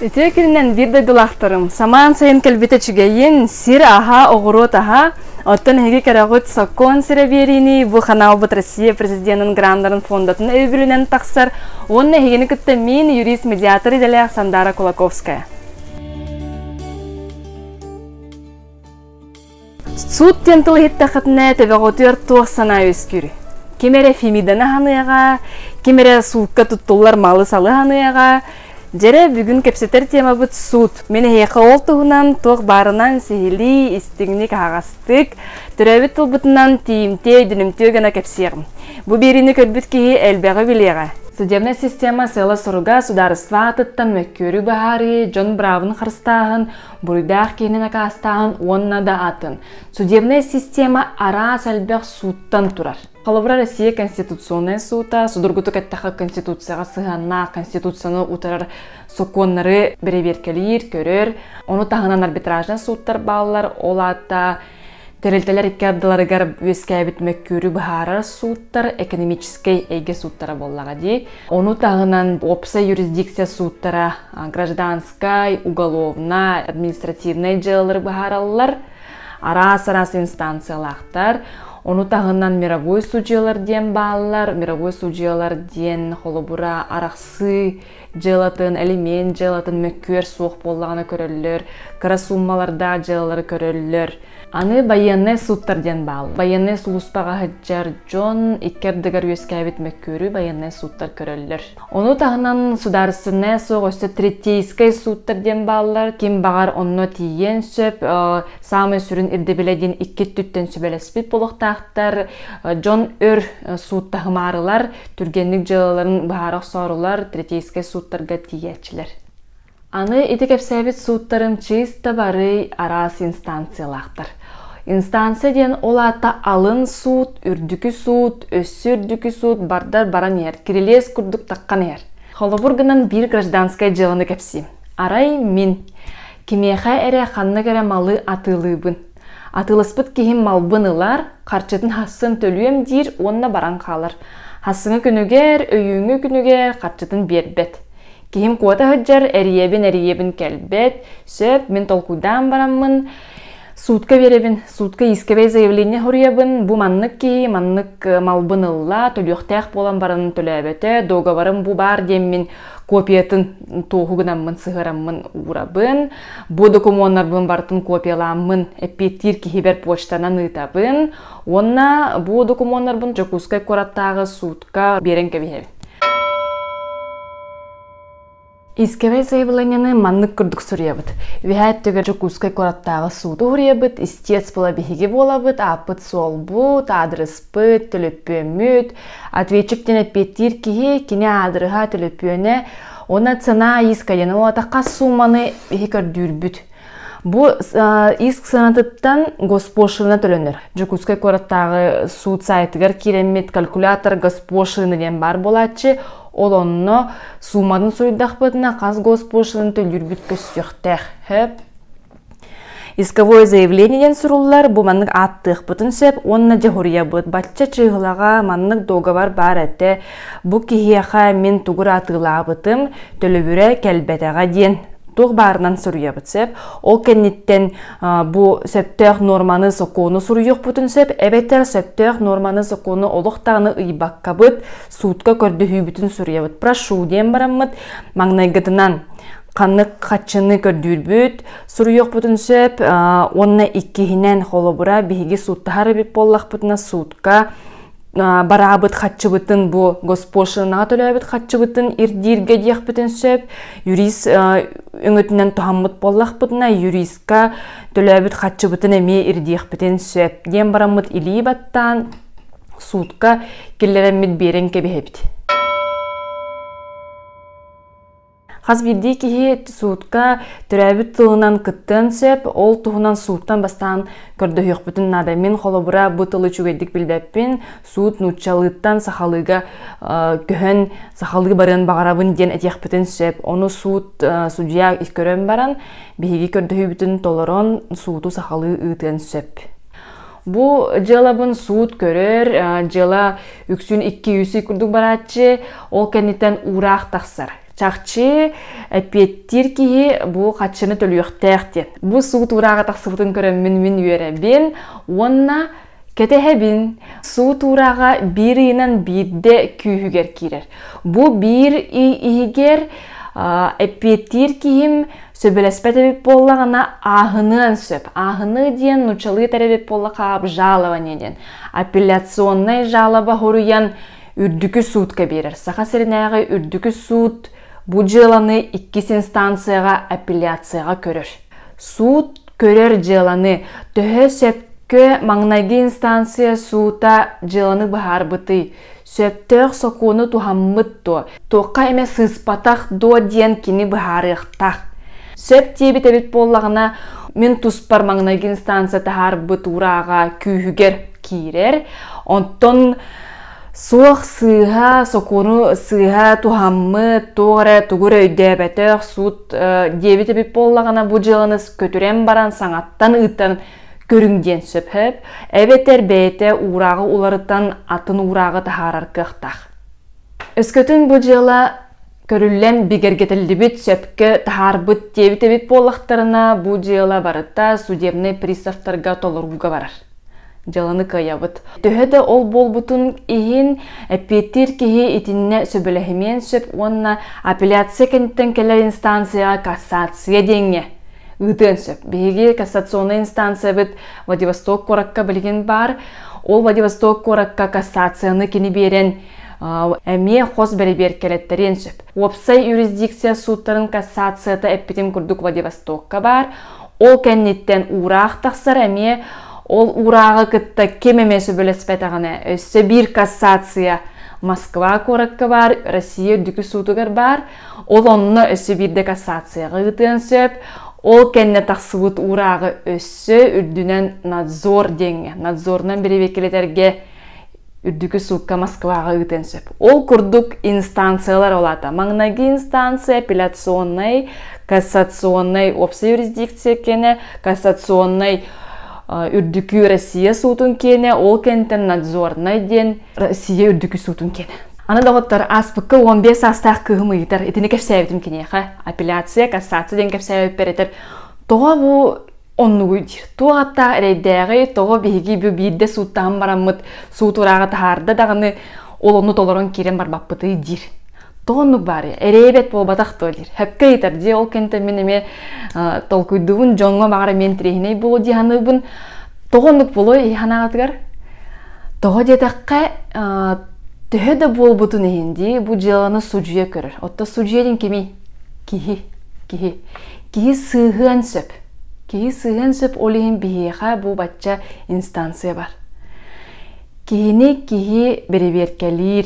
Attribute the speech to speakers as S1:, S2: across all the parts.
S1: Үтүө күнүнэн биир дойдулаахтарым, самаан сайын кэлбитэ үчүгэйин, сир аһа, оҕуруот аһа, оттон эһиги көрөҕүт сокуон сирэ биэриини бу ханаалбыт Россия президенин граннарын фондатын өйөбүлүнэн тахсар уонна эһигини кытта мин юрист-медиатор идэлээх Сандара Кулаковская. Суут диэн тыл иһиттэххитинэ төбөҕүтүгэр туох санаа үөскүүр? Ким эрэ Фемиданы ханыаҕа, ким эрэ суукка туттуллар малы-салы ханыаҕа. Дьэрэ, бүгүн кэпсэтэр темабыт суут. Мин эһиэхэ ол туһунан туох баарынан сиһилии, истиҥник, аһаҕастык, төрөөбүт тылбытынан тиийимтиэ, өйдөнүмтүө гына кэпсиэҕим. Бу биэриини көрбүт киһи элбэҕи билиэҕэ. Судебная система сыала-соруга судаарыстыба аатыттан мөккүөрү быһаарыы, дьон быраабын харыстааһын, буруйдаах киһини накаастааһын уонна да атын. Судебная система араас элбэх сууттан турар. Холобура, Россия Конституционнай суута судургутук эттэххэ Конституцияҕа сыһыаннаах Конституцияны утарар сокуоннары бэрэбиэркэлиир, көрөр. Ону таһынан арбитражнай сууттар бааллар. Ол аата тэрилтэлэр икки ардыларыгар үөскээбит мөккүөрү быһаарар сууттар экономическэй эйгэ сууттара буоллаҕа дии. Ону таһынан уопсай юрисдикция сууттара гражданскай, уголовнай, административнай дьыалалары быһаараллар, араас-араас инстанциялаахтар. Ону таһынан мировой судьуйалар диэн бааллар. Мировой судьуйалар диэн холобура арахсыы дьыалатын, элимиэн дьыалатын мөккүөр суох буоллаҕына көрөллөр, кыра сууммалардаах дьыалалары көрөллөр. Аны байыаннай сууттар диэн баал. Байыаннай сулууспаҕа сылдьар дьон икки ардыгар үөскээбит мөккүөрү байыаннай сууттар көрөллөр. Ону таһынан судаарыстыбаннай суох өссө третейскэй сууттар диэн бааллар. Ким баҕар онно тиийиэн сөп. Саамай сүрүн ирдэбилэ диэн икки өттүттэн сүбэлэспит буолуохтаахтар. Дьон өр сууттаһымаарылар, түргэнник дьыалаларын быһаара охсоорулар, третейскэй сууттарга тиийээччилэр. Аны ити кэпсээбит сууттарым чыыс да барый араас инстанциялаахтар. Инстанция диэн ол аата алын суут, үрдүкү суут, өссө үрдүкү суут бардар баран иһэр, кирилиэс курдук таххан иһэр. Холобур гынан биир гражданскай дьыаланы кэпсиим. Арай мин кимиэхэ эрэ ханнык эрэ малы атыылыыбын. Атыыласпыт киһим малбын ылар, харчытын хассын төлүөм диир уонна баран хаалар. Хассыҥы күнүгэр, өйүүҥҥү күнүгэр харчытын биэрбэт. Киһим куота сылдьар, эрийэбин-эрийэбин кэлбэт, сөп, мин толкуйдаан бараммын, суутка биэрэбин, суутка исковой заявление суруйабын, бу маннык киһи маннык малбын ылла, төлүөхтээх буолан баран төлөөбөтө, договорым бу баар диэммин копиятын туоһу гынаммын сыһыараммын уурабын, бу докумуоннарбын барытын копиялааммын эппиэттиир киһибэр почтанан ыытабын уонна бу докумуоннарбын Дьокуускай куораттааҕы суутка биэрэн кэбиһэбин. Исковой заявлениены маннык курдук суруйабыт. Үһээ өттүгэр Дьокуускай куораттааҕы сууту уһуруйабыт, истиэц була биһиги буолабыт, ааппыт-суолбут, аадырыспыт, төлөпүөммүт, ответчик диэн эппиэттиир киһи, кини аадырыһа, төлөпүөнэ, уонна цена иска диэн, ол аата хас сууманы биһи көрдүүрбүт. Бу иск сыанатыттан госпошлина төлөнөр. Дьокуускай куораттааҕы суут сайтыгар киирэммит калькулятор госпошлина диэн баар буолааччы. Ол онно сууматын суруйдахпытына хас госпошлина төлүүрбүт көстүөхтээх. Хөп. Исковое заявление диэн суруллар, бу маннык ааттыахпытын сөп уонна дьаһуруйабыт. Бачча чыыһылаҕа маннык договор баар этэ. Бу киһиэхэ мин тугу атыылаабытым, төлөбүрэ кэлбэтэҕэ диэн туох баарынан суруйабыт сөп. Ол кэнниттэн бу сөптөөх нуорманы сокуону суруйуохпутун сөп, эбэтэр сөптөөх нуорманы сокуону олох даҕаны ыйбаккабыт, суутка көрдөһүүбүтүн суруйабыт. Прошу диэн бараммыт маҥнайгытынан ханнык хаччыны көрдүүрбүт суруйуохпутун сөп уонна иккиһинэн холобура биһиги сууттаһар эбит буоллахпытына суутка бараабыт хаччыбытын бу госпошлинаҕа төлөөбүт хаччыбытын ирдииргэ диэхпитин сөп юрист өҥөтүнэн туһаммыт буоллахпытына юристка төлөөбүт хаччыбытын эмиэ ирдиэхпитин сөп диэн бараммыт илии баттаан суутка киллэрэммит биэрэн кэбиһэбит. Хас биирдии киһи суутка төрөөбүт тылынан кыттыан сөп, ол туһунан сууттан бастаан көрдөһүөхпүтүн наада. Мин холобура бу тылы үчүгэйдик билбэппин, суут нууччалыыттан сахалыыга көһөн сахалыы барыан баҕарабын диэн этиэхпитин сөп. Ону суут судьуйа көрөн баран, биһиги көрдөһүүбүтүн толорон сууту сахалыы ыытыан сөп. Бу дьыалабын суут көрөр, дьыала үксүн 200 курдук барааччы, ол кэнниттэн уураах тахсар. Чахчы эппиэттиир киһи бу хаччыны төлүөхтээх диэн. Бу суут уурааҕа тахсыбытын көрөммүн мин үөрэбин уонна кэтэһэбин. Суут уурааҕа биир ыйынан биирдэ күүһүгэр киирэр. Бу биир ый иһигэр эппиэттиир киһим сөбүлэспэт эбит буоллаҕына ааһыныан сөп. Ааһыныы диэн нууччалыы этэр эбит буоллахха обжалование диэн. Апелляционнай жалоба хоруйан Үрдүкү суутка биэрэр. Саха сиринээҕи Үрдүкү суут бу дьыаланы иккис инстанцияҕа апелляцияҕа көрөр. Суут көрөр дьыаланы төһө сөпкө маҥнайгы инстанция суута дьыаланы быһаарбытый, сөптөөх сокуону туһаммыт дуо, туохха эмэ сыыспатах дуо диэн кини быһаарыахтаах. Сөп диэбит эбит буоллаҕына, мин туспар маҥнайгы инстанция таһаарбыт уурааҕа күүһүгэр киирэр. Онтон суох сыыһа, сокуону сыыһа туһаммыт, туох эрэ тугу эрэ өйдөөбөтөх суут диэбит эбит буоллаҕына, бу дьыаланы көтүрэн баран саҥаттан ыытан көрүҥ диэн сөп эбэтэр бэйэтэ уурааҕы уларытан атын уурааҕы таһаарар кыахтаах. Өскөтүн бу дьыала көрүллэн бигэргэтиллибит, сөпкө таһаарбыт диэбит эбит буоллахтарына, бу дьыала барыта судебнай приставтарга толорууга барар. Дьыаланы кыайабыт. Төһө да ол буолбутун иһин, эппиэттиир киһи итиннэ сөбүлэһимиэн сөп уонна апелляция кэнниттэн кэлэр инстанцияҕа кассация диэҥҥэ ыытыан сөп. Биһиги кассационнай инстанциябыт Владивосток куоракка билигин баар. Ол Владивосток куоракка кассацияны кини биэрэн эмиэ хос бэрэбиэркэлэттэриэн сөп. Уопсай юрисдикция сууттарын кассацията эппитим курдук Владивостокка баар. Ол кэнниттэн уураах тахсар эмиэ ол уурааҕы кытта ким эмэ сөбүлэспэтэҕинэ өссө биир кассация Москва куоракка баар, Россия үрдүкү суутугар баар. Ол онно өссө биирдэ кассацияҕа ыытыан сөп. Ол кэннэ тахсыбыт уурааҕы өссө үрдүнэн надзор диэҥҥэ, надзорунан бэрэбиэркэлэтэргэ үрдүкү суукка Москваҕа ыытыан сөп. Ол курдук инстанциялар ол аата. Маҥнайгы инстанция апелляционнай, кассационнай уопсай юрисдикция киэнэ, кассационнай үрдүкү Россия суутун киэнэ, ол кэнниттэн надзорнай диэн Россия үрдүкү суутун киэнэ. Аны доҕоттор, ааспыкка 15 саастаах кыыһым ыйытар, итини кэпсээбитим киниэхэ. Апелляция, кассация диэн кэпсээбиппэр этэр, тоҕо бу оннугуй диир. Туох аттаах эрэйдээҕи, тоҕо биһиги бу биирдэ сууттаһан бараммыт суут урааҕа таһаарда даҕаны ол онну толорон киирэн барбаппытый диир. Тоҕо оннук баарый? Эрэйбэт буолбатах дуо диир. Хөпкө ыйытар дии, ол кэнниттэн мин эмиэ толкуйдуубун, дьоҥҥо баҕар эмиэ интэриэһинэй буолуо дии саныыбын. Тоҕо оннук буолуой иһи санааҕытыгар? Тоҕо диэтэххэ, төһө да буолбутун иһин дии, бу дьыаланы судьуйа көрөр. Оттон судьуйа диэн кимий? Киһи. Киһи. Киһи сыыһыан сөп. Киһи сыыһыан сөп, ол иһин биһиэхэ бу бачча инстанция бар. Киһини киһи бэрэбиэркэлиир.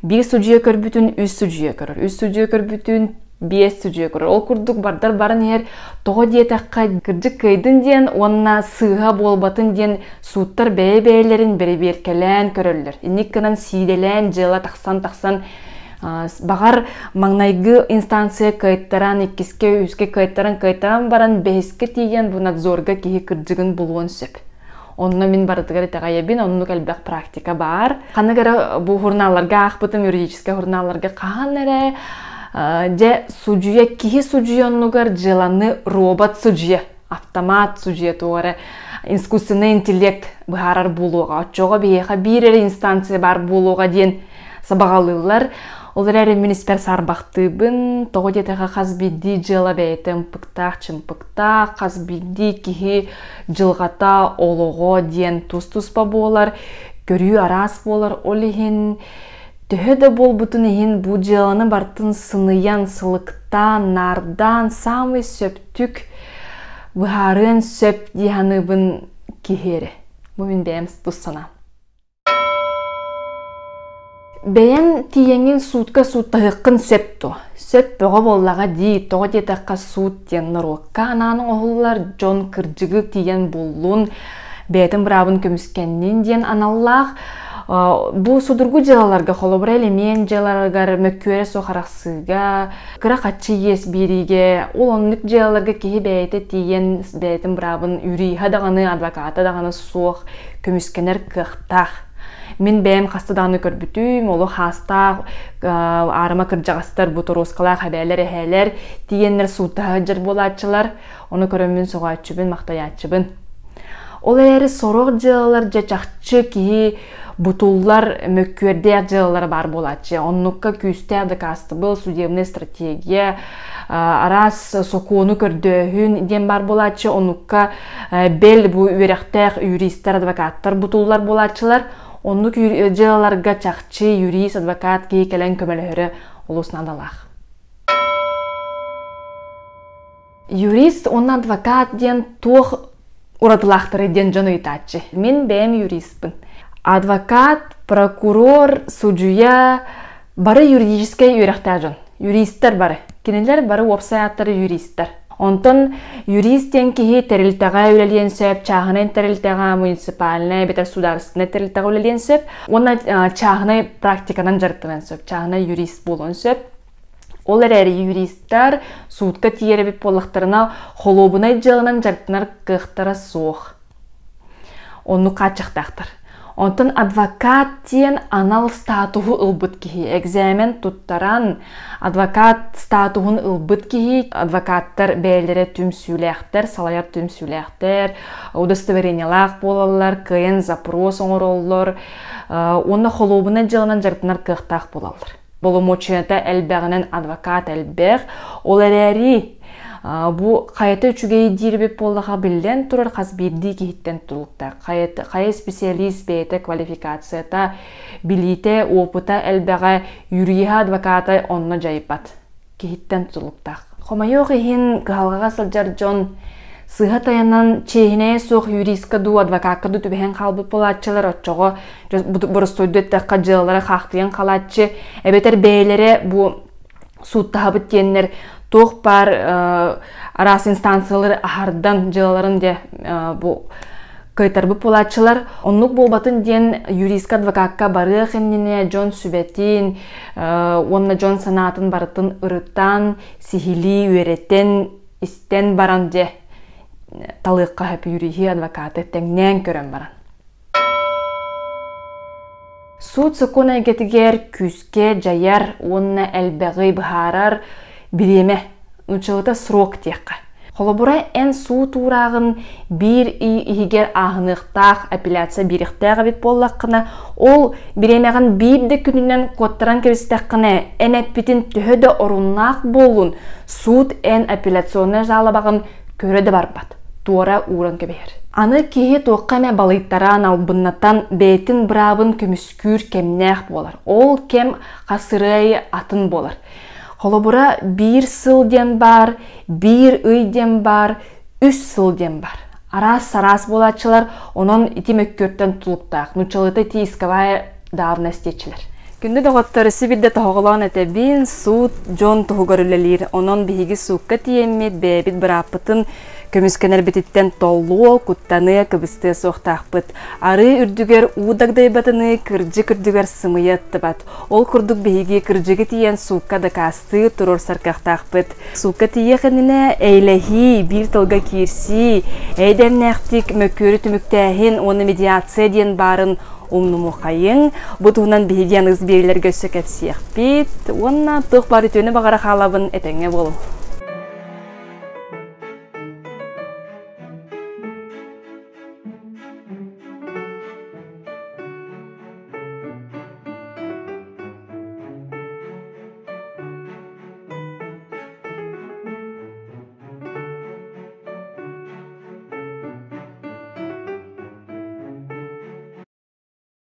S1: Биир судьуйа көрбүтүн үс судьуйа көрөр, үс судьуйа көрбүтүн биэс судьуйа көрөр. Ол курдук бардар баран иһэр тоҕо диэтэххэ кырдьык кыайдын диэн уонна сыыһа буолбатын диэн сууттар бэйэ-бэйэлэрин бэрэбиэркэлээн көрөллөр. Инник гынан сиидэлээн дьыала тахсан-тахсан баҕар маҥнайгы инстанция кыайтаран, иккискэ, үһүскэ кыайтаран, кыайтаран баран бэһискэ тиийэн бу надзорга киһи кырдьыгын булуон сөп. Онно мин барытыгар итэҕэйэбин, оннук элбэх практика баар. Ханнык эрэ бу журналларга аахпытым, юридическай журналларга хаһан эрэ дьэ судьуйа киһи судьуйа оннугар дьыаланы робот судьуйа автомат судьуйа туох эрэ искусственный интеллект быһаарар буолуоҕа. Оччоҕо биһиэхэ биир эрэ инстанция баар буолуоҕа диэн сабаҕалыыллар. Ол эрээри мин испэр саарбахтыыбын, тоҕо диэтэххэ хас биирдии дьыала бэйэтэ ымпыктаах-чымпыктаах, хас биирдии киһи дьылҕата, олоҕо диэн тус-туспа буолар, көрүү араас буолар. Ол иһин төһө да буолбутун иһин бу дьыаланы барытын сыныйан, сылыктаан, наардаан саамай сөптүк быһаарыан сөп дии саныыбын киһи эрэ. Бу мин бэйэм тус санаам. Бэйэҥ тиийэҥҥин суутка сууттаһыаххын сөп дуо? Сөп бөҕө буоллаҕа дии, тоҕо диэтэххэ суут диэн норуокка анаан оҥоһуллар, дьон кырдьыгы тиийэн буллун, бэйэтин быраабын көмүскэннин диэн аналлаах. Бу судургу дьыалаларга, холобура, элэмиэн дьыалаларыгар мөккүөрэ суох арахсыыга, кыра хаччы иэс биэриигэ, ол оннук дьыалаларга киһи бэйэтэ тиийэн бэйэтин быраабын юриһа даҕаны, адвоката даҕаны суох көмүскэнэр кыахтаах. Мин бэйэм хаста даҕаны көрбүтүм, олох хаастаах аарыма кырдьаҕастар бу торуоскалаах эбээлэр, эһээлэр тиийэннэр сууттаһа сылдьар буолааччылар. Ону көрөммүн сөҕөөччүбүн, махтайааччыбын. Ол эрээри сорох дьыалалар дьэ чахчы киһи бутуллар мөккүөрдээх дьыалалара баар буолааччы. Оннукка күүстээх дакаастабыл, судебная стратегия, араас сокуону көрдөөһүн диэн баар буолааччы. Оннукка бэл бу үөрэхтээх юристар, адвокаттар бутуллар буолааччылар. Оннук дьыалаларга чахчы юрист, адвокат киһи кэлэн көмөлөһөрө олус наадалаах. Юрист уонна адвокат диэн туох уратылаахтарый диэн дьон ыйытааччы. Мин бэйэм юристпын. Адвокат, прокурор, судьуйа бары юридическай үөрэхтээх дьон. Юристтэр бары. Кинилэр бары уопсай ааттара юристтэр. Онтон юрист диэн киһи тэрилтэҕэ үлэлиэн сөп, чааһынай тэрилтэҕэ, муниципальнай эбэтэр судаарыстыбаннай тэрилтэҕэ үлэлиэн сөп уонна чааһынай практиканан дьарыктаныан сөп, чааһынай юрист буолуон сөп. Ол эрээри юристар суутка тиийэр эбит буоллахтарына, холуобунай дьыаланан дьарыктанар кыахтара суох. Оннук хааччахтаахтар. Онтон адвокат диэн анал статуһу ылбыт киһи, экзамен туттаран адвокат статуһун ылбыт киһи, адвокаттар бэйэлэрэ түмсүүлээхтэр, салайар түмсүүлээхтэр, удостоверениелаах буолаллар, кыайан запрос оҥороллор уонна холуобунай дьыаланан дьарыктанар кыахтаах буолаллар. Боломуочуйата элбэҕинэн адвокат элбэх. Ол эрээри бу хайата үчүгэй диир эбит буоллаха биллэн турар хас биирдии киһиттэн тутулуктаах. Хайа специалист бэйэтэ квалификацията, билиитэ, опыта элбэҕэ, юриһа, адвоката онно дьайбат. Киһиттэн тутулуктаах. Хомойуох иһин, кыһалҕаҕа сылдьар дьон сыыһа тайанан чиэһинэйэ суох юристка дуу, адвокакка дуу түбэһэн хаалбыт буолааччылар оччоҕо боростуойду эттэххэ дьыалалара хаахтыйан халааччы эбэтэр бэйэлэрэ бу сууттаһабыт диэннэр туох баар араас инстанциялары аһардан дьыалаларын дьэ бу кыайтарбыт буолааччылар. Оннук буолбатын диэн юристка, адвокакка барыах иннинэ дьон сүбэтин уонна дьон санаатын барытын ырытан, сиһилии үөрэтэн, истэн баран дьэ талыахха сөп юриһи, адвокаты тэҥнээн көрөн баран. Суут сокуон эйгэтигэр күүскэ дьайар уонна элбэҕи быһаарар бириэмэ, нууччалыыта срок диэххэ. Холобура, эн суут уурааҕын биир ый иһигэр ааһыныахтаах апелляция биэриэхтээх эбит буоллаххына, ол бириэмэҕин биир да күнүнэн куоттаран кэбистэххинэ, эн эппитин төһө да оруннаах буоллун, суут эн апелляционнай жалобаҕын көрө да барбат, туора ууран кэбиһэр. Аны киһи туохха эмэ балыйтаран, албыннатан, бэйэтин быраабын көмүскүүр кэмнээх буолар. Ол кэм хасырыай атын буолар. Холобура, биир сыл диэн баар, биир ый диэн баар, үс сыл диэн баар. Араас-араас буолааччылар, онон ити мөккүөртэн тутулуктаах. Нууччалыыта ити исковая давность диэччилэр. Күндү доҕоттор, өссө биирдэ тоһоҕолоон этэбин, суут дьон туһугар үлэлиир. Онон биһиги суукка тиийэммит, бэйэбит бырааппытын көмүскэнэрбититтэн толлуо, куттаныа, кыбыстыа суохтаахпыт. Арыы үрдүгэр уу дагдайбатыныы, кырдьык үрдүгэр сымыйа ыттыбат. Ол курдук биһиги кырдьыгы тиийэн суукка дакаастыы туруорсар кыахтаахпыт. Суукка тиийиэх иннинэ эйэлэһии, биир тылга киирсии, эйдэмнээхтик мөккүөрү түмүктээһин уонна медиация диэн баарын умнумуохайыҥ. Бу туһунан биһиги аныгыс биэриилэргэ өссө кэпсиэхпит. Уонна туох баар үтүөнү баҕара хаалабын этэҥҥэ буолуҥ.